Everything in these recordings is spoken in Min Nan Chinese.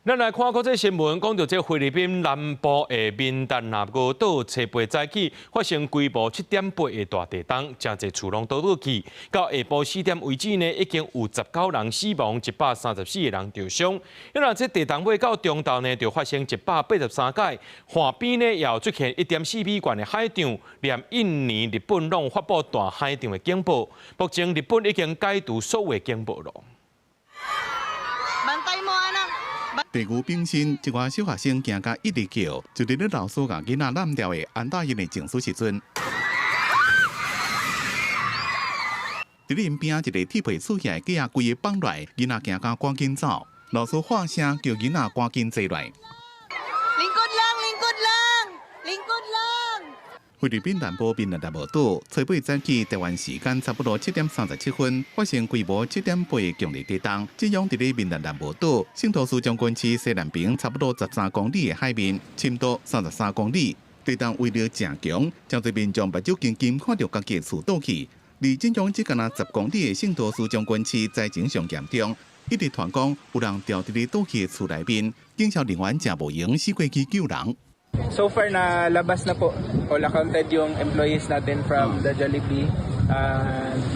咱來看國際新聞，講到這菲律賓南部的民答那奧島，初八早起發生規模7.8的大地動，誠濟厝攏倒落去。到下晡4點為止呢，已經有19人死亡，134個人著傷。因為這地動尾到中晝呢，就發生183屆，岸邊呢也有出現1.4米懸的海漲，連印尼、日本攏發布大海漲的警報。目前日本已經解除所有警報囉。地牛冰心，一寡小學生驚甲一直叫，就佇咧老師共囡仔攬牢的安搭𪜶的情緒時陣，佇咧𪜶邊仔一个鐵皮厝遐的架仔規个放落來，囡仔驚甲趕緊走，老師喊聲叫囡仔趕緊坐來。 Lingkod lang, lingkod lang, lingkod lang。菲律賓南部民答那奧島，初八早起台灣時間差不多7點37分，發生規模7.8強烈地動，震央佇咧民答那奧島聖托斯將軍市西南邊差不多13公里的海面，深度33公里。地動威力誠強，誠濟民眾目睭金金看著家己的厝倒去。離震央只干焦10公里的聖托斯將軍市災情上嚴重，一直傳講有人牢佇咧倒去的厝內面，警消人員誠無閒死過去救人。 So far na labas na po all accounted yung employees natin from the Jollibee.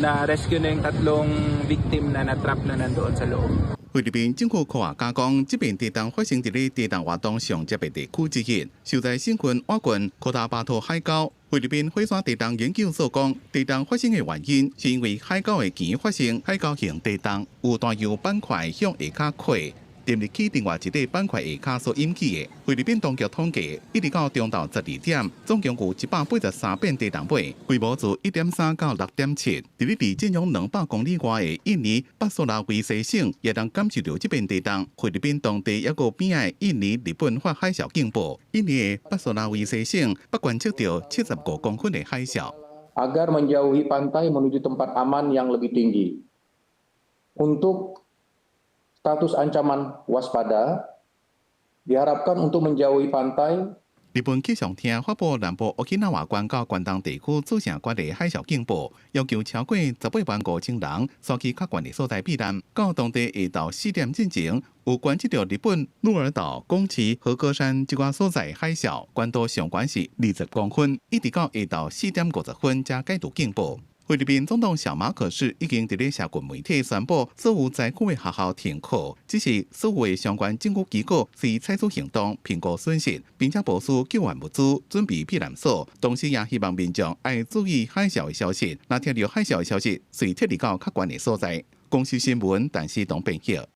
Na rescue na yung tatlong victim na na-trap na nandoon sa loob. 菲律賓政府科學家講，這遍地動發生佇咧地動活動上捷的地區之一，受災省份倚近科達巴托海溝。菲律賓火山地動研究所講，地動發生的原因是因為海溝的墘發生海溝型地動，有大洋板塊向下跤擴。沉入去另外一塊板塊下跤所引起的。菲律賓當局統計，一直到中晝12點，總共有183遍地動尾，規模自1.3到6.7。佇咧離震央200公里外的印尼北蘇拉威西省，也通感受著這遍地動。菲律賓當地猶閣邊仔的印尼、日本發海嘯警報。印尼的北蘇拉威西省北觀測著75公分的海嘯。 Agar menjauhi pantai menuju tempat aman yang lebih tinggi. Untuk status ancaman waspada, diharapkan untuk menjauhi pantai. 日本氣象廳發布南部沖繩縣到關東地區組成懸的海嘯警報，要求超過18萬5千人徙去較懸的所在避難。到當地下晝4點進前，有觀測著日本鹿兒島、高知、和歌山這寡所在海嘯，懸度上懸是20公分，一直到下晝4點50分才解除警報。菲律賓總統小馬可仕已經佇咧社群媒體宣布，所有災區的學校停課，只是所有的相關政府機構須採取行動評估損失，並且部署救援物資，準備避難所。同時也希望民眾愛注意海嘯的消息，若聽著海嘯的消息，隨撤離到較懸的所在。公視新聞，陳思東編譯。